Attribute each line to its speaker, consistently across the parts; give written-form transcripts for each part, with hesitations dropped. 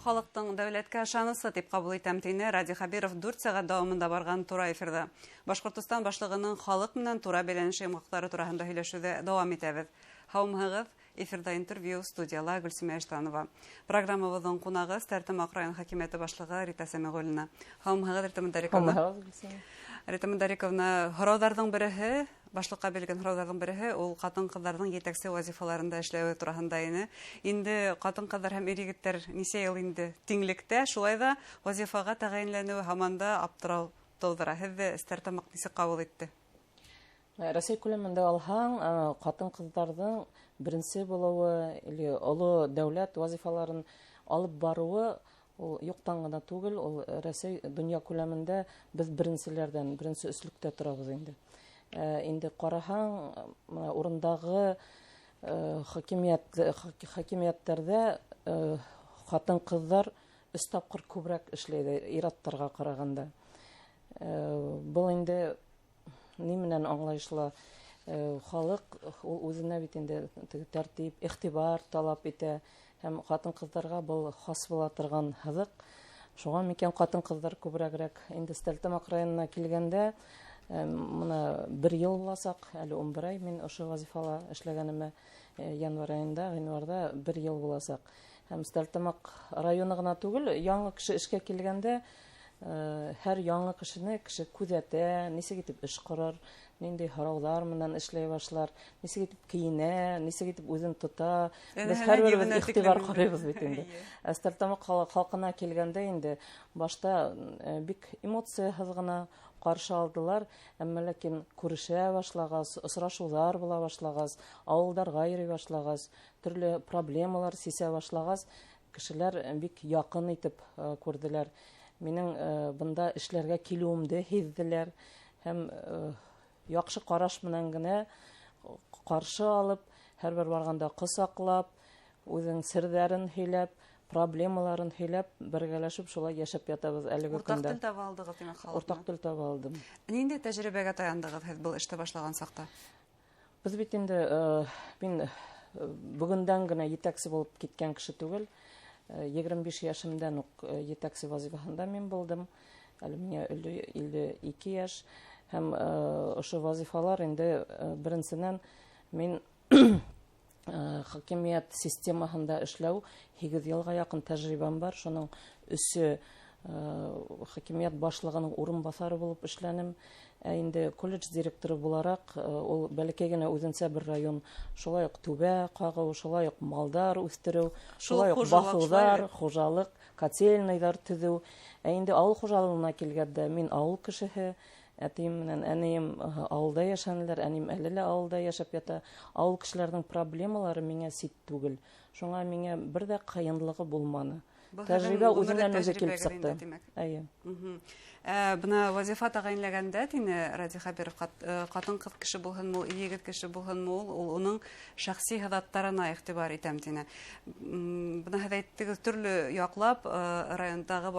Speaker 1: Халыҡтың дәүләткә ышанысы тип ҡабул итәм, тине Радий Хәбиров 4 сәғәт дауамында барған тура эфирҙа. Башҡортостан башлығының халыҡ менән тура бәйләнеше йомғаҡтары тураһында һөйләшеүҙе дауам итәбеҙ. Һаумыһығыҙ, эфирҙа интервью, студияла Гөлсимә Иштанова. Программабыҙҙың ҡунағы Стәрлетамаҡ район хакимиәте башлығы Рита Сәмиғуллина. Һаумыһығыҙ, Рита Мөндариковна.
Speaker 2: Һаумыһығыҙ, Гөлсимә.
Speaker 1: Рита Мөндариковна, һорауҙарҙың береһе, башлыҡҡа бирелгән һорауҙарҙың береһе, ул ҡатын-ҡыҙҙарҙың етәксе вазифаларында эшләүе тураһында ине. Инде ҡатын-ҡыҙҙар һәм ир-егеттәр нисә йыл инде тиңлектә, шулай ҙа вазифаға тәғәйенләнеүе һаман да аптырау тыуҙыра. Һеҙҙе Стәрлетамаҡ нисек ҡабул итте?
Speaker 2: Рәсәй күләмендә алһаң, ҡатын-ҡыҙҙарҙың беренсе булыуы или оло дәүләт вазифаларын алып барыуы ул юҡтан ғына түгел, ул Рәсәй донъя күләмендә беҙ беренселәрҙән, беренсе өслөктә торабыҙ инде. Инде ҡараһаң, мына урындағы хакимиәттәрҙә ҡатын-ҡыҙҙар өс тапҡыр күберәк эшләй ир-аттарға ҡарағанда. Был инде ни менән аңлайышла? Халыҡ ул үҙенә бит инде теге тәртип, иғтибар талап итә һәм ҡатын-ҡыҙҙарға был хас була торған һыҙыҡ. Шуға микән ҡатын-ҡыҙҙар күберәгерәк. Инде Стәрлетамаҡ районына килгәндә, мына бер йыл буласаҡ, әле 11 ай мин ошо вазифала эшләгәнемә, январь айында, ғинварҙа бер йыл буласаҡ. Һәм Стәрлетамаҡ районы ғына түгел, яңы кеше эшкә килгәндә, һәр яңы кешене кеше күҙәтә, нисек итеп эш ҡорор, ниндәй һорауҙар менән эшләй башлар, нисек итеп кейенә, нисек итеп үҙен тота. Беҙ һәр беребеҙ иғтибар ҡарайбыҙ бит инде. Ә Стәрлетамаҡ халҡына килгәндә инде башта бик эмоцияһыҙ ғына ҡаршы алдылар, әммә ләкин күрешә башлағас, осрашыуҙар була башлағас, ауылдарға йөрөй башлағас, төрлө проблемалар сисә башлағас, кешеләр бик яҡын итеп күрҙеләр. Минең бында эшләргә килеүемде һиҙҙеләр һәм яҡшы ҡараш менән генә ҡаршы алып, һәр бер барғанда ҡосаҡлап, үҙенең серҙәрен һөйләп, проблемаларын һөйләп, бергәләшеп шулай йәшәп ятабыҙ әлеге
Speaker 1: Уртаҡ
Speaker 2: көндә.
Speaker 1: тел таба алдығыҙ, тимәк, халыҡ
Speaker 2: Уртаҡ
Speaker 1: менән?
Speaker 2: тел таба алдым.
Speaker 1: Ниндәй тәжрибәгә таянтығыҙ һеҙ был эште башлаған саҡта?
Speaker 2: Беҙ бит инде, мин бөгөндән генә етәксе булып киткән кеше түгел. 25 йәшемдән үк етәксе вазифаһында мин булдым. Әле миңә 52 йәш. Һәм ошо вазифалар инде беренсенән мин хакимиәт системаһында эшләү 8 йылға яҡын тәжрибәм бар. Шуның өсө хакимиәт башлығының урынбаҫары булып эшләнем. Ә инде колледж директоры булараҡ, ул бәләкәй генә үҙенсә бер район, шулай уҡ түбә ҡағыу, шулай уҡ малдар үҫтереү,
Speaker 1: Шул
Speaker 2: шулай уҡ
Speaker 1: хужалыҡ,
Speaker 2: баҫыуҙар,
Speaker 1: шулай бит?
Speaker 2: хужалыҡ, котельныйҙар төҙөү. Ә инде ауыл хужалығына килгәндә, мин ауыл кешеһе, әтейем менән әнейем ауылда йәшәнеләр, әнейем әле лә ауылда йәшәп ята. Ауыл кешеләренең проблемалары миңә сит түгел. Шуңа миңә бер ҙә ҡыйынлығы булманы.
Speaker 1: Был
Speaker 2: Тәжрибә
Speaker 1: һеҙҙең
Speaker 2: үҙенән
Speaker 1: ғүмерлек
Speaker 2: үҙе килеп
Speaker 1: тәжрибәгеҙ инде,
Speaker 2: сыҡты.
Speaker 1: тимәк.
Speaker 2: Эйе.
Speaker 1: Бына вазифа тәғәйенләгәндә, тине Радий Хәбиров, ҡатын-ҡыҙ кеше булһынмы ул, егет кеше булһынмы ул, ул уның шәхси һыҙаттарына иғтибар итәм, тине. Бына һеҙ әйттегеҙ, төрлө яҡлап райондағы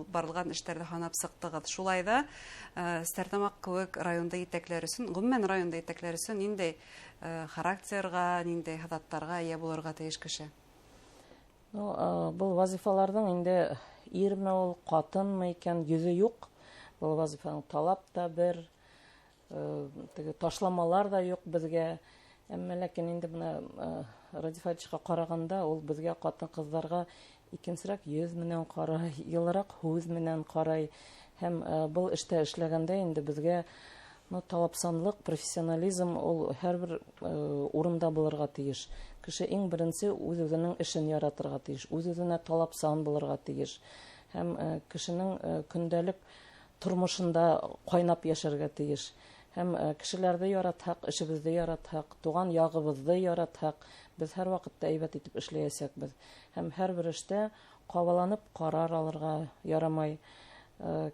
Speaker 1: барылған эштәрҙе һанап сыҡтығыҙ. Шулай ҙа Стәрлетамаҡ кеүек районда етәкләр өсөн, ғөмүмән районда етәкләр өсөн ниндәй характерға, ниндәй һыҙаттарға эйә булырға тейеш кеше?
Speaker 2: Был вазифаларҙың инде ирме ул, ҡатынмы икән, йөҙө юҡ. Был вазифаның талап та бер, теге ташламалар ҙа юҡ беҙгә. Әммә ләкин инде бына Радий Фаритовичҡа ҡарағанда, ул беҙгә ҡатын-ҡыҙҙарға икенсерәк йөҙ менән ҡарай, йылыраҡ һүҙ менән ҡарай. Һәм был эштә эшләгәндә инде беҙгә, талапсанлыҡ, профессионализм ул һәр бер урында булырға тейеш. Кеше иң беренсе үҙ-үҙенең эшен яратырға тейеш, үҙ-үҙенә талапсан булырға тейеш. Һәм кешенең көндәлек тормошонда ҡайнап йәшәргә тейеш. Һәм кешеләрҙе яратһаҡ, эшебеҙҙе яратһаҡ, туған яғыбыҙҙы яратһаҡ, беҙ һәр ваҡытта һәйбәт итеп эшләйәсәкбеҙ. Һәм һәр бер эштә ҡабаланып ҡарар алырға ярамай.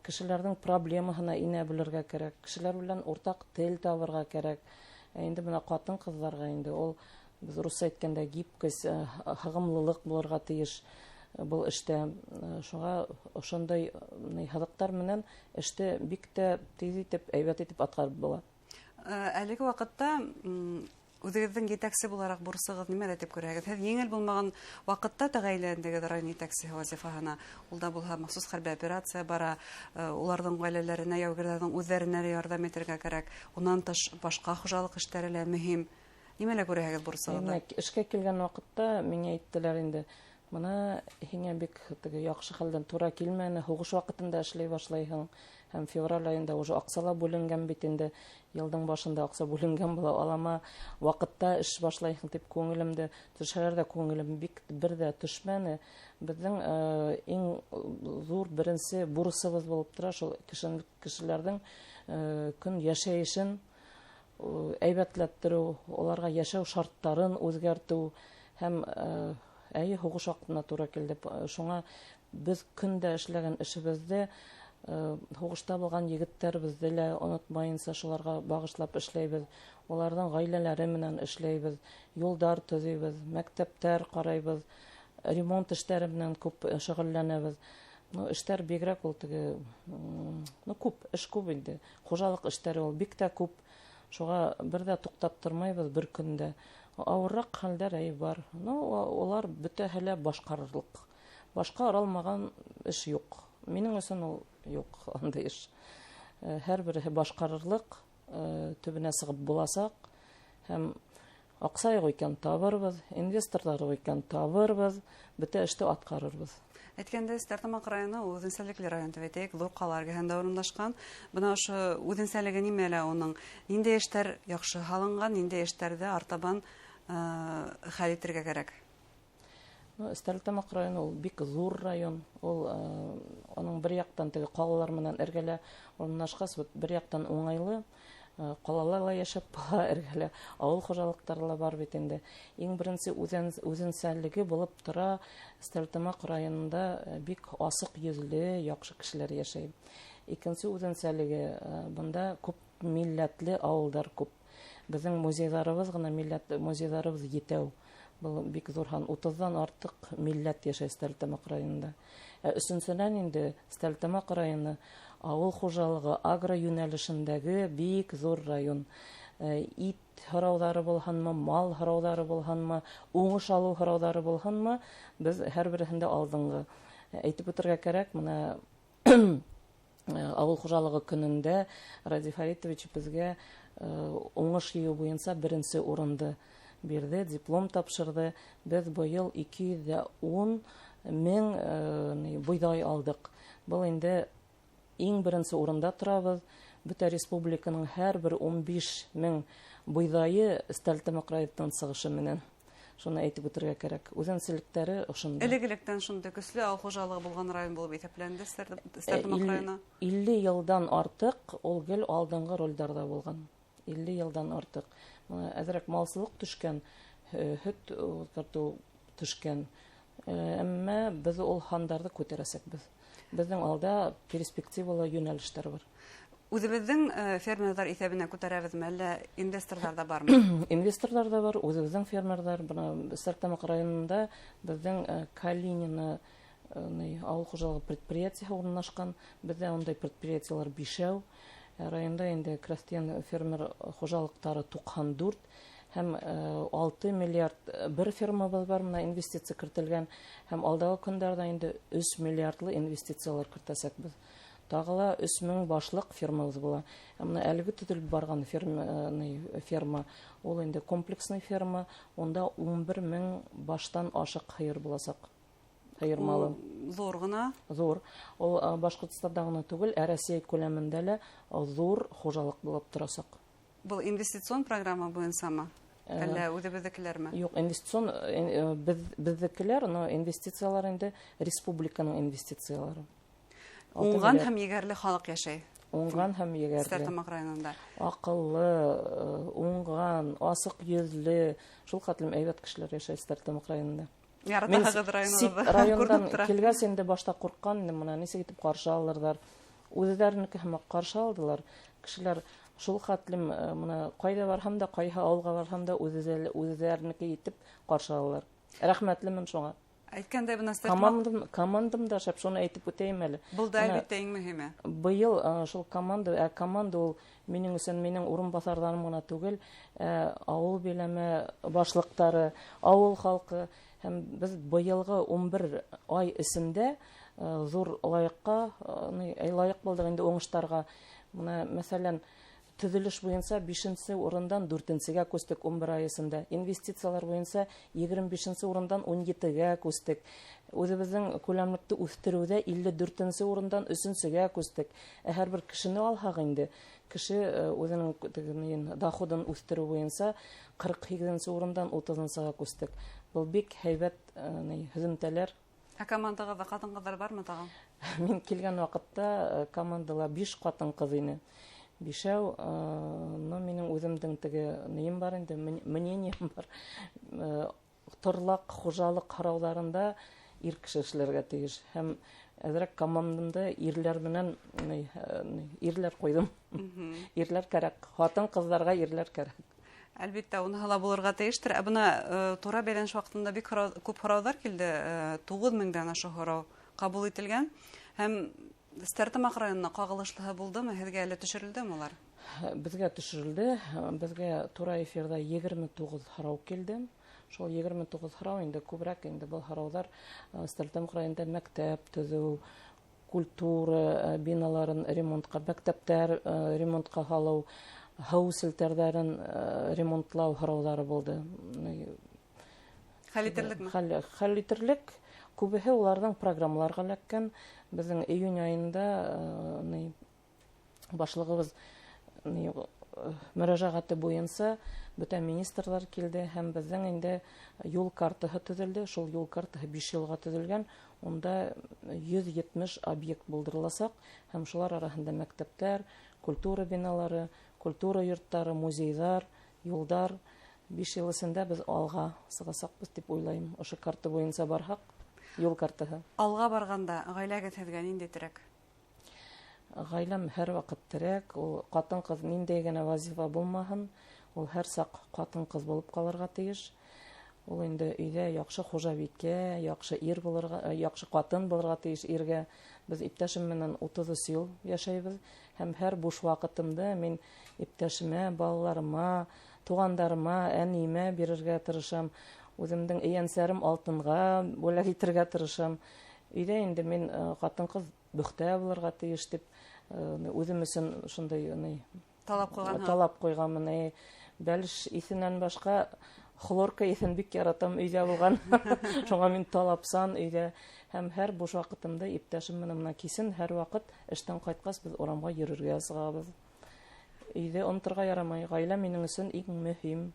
Speaker 2: Кешеләрҙең проблемаһына инә белергә кәрәк, кешеләр белән уртаҡ тел табырға кәрәк. Ә инде бына ҡатын-ҡыҙҙарға инде ул, беҙ русса әйткәндә, гибкость, һығымлылыҡ булырға тейеш был эштә. Шуға ошондай һыҙыҡтар менән эште бик тә тиҙ итеп, һәйбәт итеп атҡарып була.
Speaker 1: Әлеге ваҡытта Үҙегеҙҙең етәксе булараҡ бурысығыҙ нимәлә тип күрәһегеҙ? Һеҙ еңел булмаған ваҡытта тәғәйенләндегеҙ район етәксеһе вазифаһына. Ул да булһа махсус хәрби операция бара, уларҙың ғаиләләренә, яугирҙәрҙең үҙҙәренә лә ярҙам итергә кәрәк. Унан тыш башҡа хужалыҡ эштәре лә мөһим. Нимәлә күрәһегеҙ бурысығыҙҙы?
Speaker 2: Эшкә килгән ваҡытта миңә әйттеләр инде, бына һиңә бик теге яҡшы хәлдән тура килмәне, һуғыш ваҡытында эшләй башлайһың. Һәм февраль айында уже аҡсала бүленгән бит инде, йылдың башында аҡса бүленгән була, алама ваҡытта эш башлайһың тип күңелемде төшһәләр ҙә күңелем бик бер ҙә төшмәне. Беҙҙең иң ҙур беренсе бурысыбыҙ булып тора шул кешеләрҙең көн йәшәйешен әйбәтләттереү, уларға йәшәү шарттарын үҙгәртеү һәм әйе, һуғыш ваҡытына тура килде. Шуңа беҙ көндә эшләгән эшебеҙҙе һуғышта булған егеттәребеҙҙе лә онотмайынса шуларға бағышлап эшләйбеҙ, уларҙың ғаиләләре менән эшләйбеҙ, юлдар төҙөйбөҙ, мәктәптәр ҡарайбыҙ, ремонт эштәре менән күп шөғөлләнәбеҙ. Ну, эштәр бигерәк ул теге, ну, күп, эш күп инде. Хужалыҡ эштәре ул бик тә күп. Шуға бер ҙә туҡтап тормайбыҙ бер көндә. Ауырыраҡ хәлдәр әй бар. Ну, улар бөтәһе лә башҡарырлыҡ. Башҡара алмаған эш юҡ. Минең өсөн ул юҡ андай эш. Һәр береһе башҡарырлыҡ, төбөнә сығып буласаҡ. Һәм аҡса юҡ икән табырбыҙ, инвесторҙар юҡ икән табырбыҙ, бөтә эште атҡарырбыҙ.
Speaker 1: Әйткәндәй, Стәрлетамаҡ районы ул үҙенсәлекле район тип әйтәйек, ҙур ҡала эргәһендә урынлашҡан. Бына ошо үҙенсәлеге нимәлә уның? Ниндәй эштәр яҡшы һалынған, ниндәй эштәрҙе артабан хәл итергә кәрәк?
Speaker 2: Стәрлетамаҡ районы ул бик ҙур район. Ул уның бер яҡтан теге ҡалалар менән эргәлә урынлашҡас, бер яҡтан уңайлы, ҡалала ла йәшәп була, эргәлә ауыл хужалыҡтары ла бар бит инде. Иң беренсе үҙенсәлеге булып тора Стәрлетамаҡ районында бик асыҡ йөҙлө, яҡшы кешеләр йәшәй. Икенсе үҙенсәлеге, бында күп милләтле ауылдар күп. Беҙҙең музейҙарыбыҙ ғына милләт музейҙарыбыҙ етәү. Был бик ҙур һан, 30-ҙан артыҡ милләт йәшәй Стәрлетамаҡ районында. Өсөнсөнән инде Стәрлетамаҡ районы ауыл хужалығы агро йүнәлешендәге бик ҙур район. Ит һорауҙары булһынмы, мал һорауҙары булһынмы, уңыш алыу һорауҙары булһынмы, беҙ һәр береһендә алдынғы. Әйтеп үтергә кәрәк, бына ауыл хужалығы көнөндә Радий Фаритович беҙгә уңыш йыйыу буйынса беренсе урынды бирҙе, диплом тапшырҙы. Беҙ быйыл 210 мең бойҙай алдыҡ. Был инде иң беренсе урында торабыҙ. Бөтә республиканың һәр бер 15 мең бойҙайы Стәрлетамаҡ районынан сығышы менән. Шуны әйтеп үтергә кәрәк. Үҙенсәлектәре ошонда.
Speaker 1: Элек-электән шундай көслө ауыл хужалығы булған район булып иҫәпләнде Стәрлетамаҡ районы.
Speaker 2: 50 йылдан артыҡ ул гел алдынғы ролдәрҙә булған. 50 йылдан артыҡ. Бына әҙерәк малсылыҡ төшкән, һөт ултыртыу төшкән. Әммә беҙ ул һандарҙы күтәрәсәкбеҙ. Беҙҙең алда перспективалы йүнәлештәр бар.
Speaker 1: Үҙебеҙҙең фермерҙар иҫәбенә күтәрәбеҙме, әллә инвесторҙар ҙа бармы?
Speaker 2: Инвесторҙар ҙа бар, үҙебеҙҙең фермерҙар. Бына Стәрлетамаҡ районында беҙҙең Калинина ауыл хужалығы предприятиеһы урынлашҡан. Беҙҙә ундай предприятиелар бишәү. Районда инде крәҫтиән фермер хужалыҡтары 94 һәм 6 миллиард бер фермабыҙ бар, бына инвестиция кертелгән. Һәм алдағы көндәрҙә инде 3 миллиардлы инвестициялар кертәсәкбеҙ. Тағы ла 3000 башлыҡ фермабыҙ була. Ә бына әлеге төҙөлөп барған ферма, ул инде комплексный ферма, унда 11 мең баштан ашыҡ һыйыр буласаҡ. Һыйыр малы.
Speaker 1: Ул ҙур ғына?
Speaker 2: Ҙур. Ул Башҡортостанда ғына түгел, ә Рәсәй күләмендә лә ҙур хужалыҡ булып торасаҡ.
Speaker 1: Был инвестицион программа буйынсамы? Әллә үҙебеҙҙекеләрме?
Speaker 2: Юҡ, инвестицион беҙҙекеләр, но инвестициялар инде республиканың инвестициялары. Алты
Speaker 1: Уңған
Speaker 2: миллиард.
Speaker 1: һәм егәрле халыҡ йәшәй.
Speaker 2: Уңған һәм егәрле.
Speaker 1: Стәрлетамаҡ районында.
Speaker 2: Аҡыллы, уңған, асыҡ йөҙлө, шул хәтлем әйбәт кешеләр йәшәй Стәрлетамаҡ районында.
Speaker 1: Яратаһығыҙ
Speaker 2: Мин
Speaker 1: районығыҙҙы.
Speaker 2: сит райондан
Speaker 1: Күренеп тора.
Speaker 2: килгәс инде башта ҡурҡҡан инем, бына нисек итеп ҡаршы алырҙар. Үҙҙәренеке һымаҡ ҡаршы алдылар. Кешеләр шул хәтлем бына ҡайҙа барһам да, ҡайһы ауылға барһам да үҙҙәренеке итеп ҡаршы алалар. Рәхмәтлемен шуңа.
Speaker 1: Әйткәндәй, бына
Speaker 2: командам да шәп, шуны әйтеп үтәйем әле.
Speaker 1: Был да әлбиттә иң мөһиме.
Speaker 2: Быйыл шул команда, команда ул минең өсөн минең урынбаҫарҙарым ғына түгел, ауыл биләмә башлыҡтары, ауыл халҡы һәм беҙ быйылғы 11 ай эсендә ҙур лайыҡҡа, лайыҡ булдыҡ инде уңыштарға. Бына, мәҫәлән, төҙөлөш буйынса 5-нсе урындан 4-сегә күстек 11 ай эсендә. Инвестициялар буйынса 25-нсе урындан 17-гә күстек. Үҙебеҙҙең күләмлекте үҫтереүҙә 54-нсе урындан 3-сегә күстек. Ә һәр бер кешене алһаҡ инде, кеше үҙенең доходын үҫтереү буйынса 48-нсе урындан 30-сыға күстек. Был бик һәйбәт һөҙөмтәләр.
Speaker 1: Ә командағыҙҙа ҡатын-ҡыҙҙар бармы тағы?
Speaker 2: Мин килгән ваҡытта командала 5 ҡатын-ҡыҙ ине. Бишәү, но минең үҙемдең теге нейем бар инде, мнением бар. Торлаҡ хужалыҡ һорауҙарында ир кеше эшләргә тейеш. Һәм әҙерәк командамда ирләр менән ирләр ҡуйҙым. Ирләр кәрәк, ҡатын-ҡыҙҙарға ирләр кәрәк.
Speaker 1: Әлбиттә, уныһы ла булырға тейештер. Ә бына тура бәйләнеш ваҡытында бик күп һорауҙар килде. 9 меңдән ашыу һорау ҡабул ителгән. Һәм Стәрлетамаҡ районына ҡағылышлыһы булдымы? Һеҙгә әле төшөрөлдөмө улар?
Speaker 2: Беҙгә төшөрөлдө. Беҙгә тура эфирҙа 29 һорау килде. Шул 29 һорау инде күберәк инде был һорауҙар Стәрлетамаҡ районында мәктәп төҙөү, культура биналарын ремонтҡа, мәктәптәр ремонтҡа һалыу, һыу селтәрҙәрен ремонтлау һорауҙары булды.
Speaker 1: Хәл итерлекме?
Speaker 2: Хәл итерлек. Күбеһе уларҙың программаларға эләккән. Беҙҙең июнь айында башлығыбыҙ мөрәжәғәте буйынса бөтә министрҙар килде һәм беҙҙең инде юл картаһы төҙөлдө. Шул юл картаһы 5 йылға төҙөлгән. Унда 170 объект булдырыласаҡ һәм шулар араһында мәктәптәр, культура биналары, культура йорттары, музейҙар, юлдар. 5 йыл эсендә беҙ алға сығасаҡбыҙ тип уйлайым. Ошо карта буйынса барһаҡ, юл картаһы.
Speaker 1: Алға барғанда ғаиләгеҙ һеҙгә ниндәй терәк?
Speaker 2: Ғаиләм һәр ваҡыт терәк. Ул ҡатын-ҡыҙ ниндәй генә вазифа булмаһын, ул һәр саҡ ҡатын-ҡыҙ булып ҡалырға тейеш. Ул инде өйҙә яҡшы хужабикә, яҡшы ир булырға, яҡшы ҡатын булырға тейеш иргә. Беҙ иптәшем менән 33 йыл йәшәйбеҙ һәм һәр буш ваҡытымды мин иптәшемә, балаларыма, туғандарыма, әниемә бирергә тырышам. Үҙемдең ейәнсәрем алтынға бүләк итергә тырышам. Өйҙә инде мин ҡатын-ҡыҙ бөхтә булырға тейеш тип үҙем өсөн шундай
Speaker 1: талап ҡуйғанһың.
Speaker 2: Талап ҡуйғанмын. Бәлеш иҫенән башҡа хлорка иҫен бик яратам өйҙә булған. Шуңа мин талапсан өйҙә һәм һәр буш ваҡытымда иптәшем менән бына кисен һәр ваҡыт эштән ҡайтҡас беҙ урамға йөрөргә сығабыҙ. Өйҙә оноторға ярамай. Ғаилә минең өсөн иң мөһим.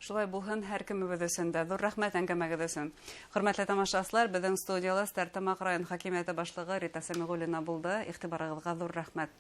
Speaker 1: Шулай булһын һәр кемебеҙ өсөн дә. Ҙур рәхмәт әңгәмәгеҙ өсөн. Хөрмәтле тамашасылар, беҙҙең студияла Стәрлетамаҡ район хакимиәте башлығы Рита Сәмиғуллина булды. Иғтибарығыҙға ҙур рәхмәт.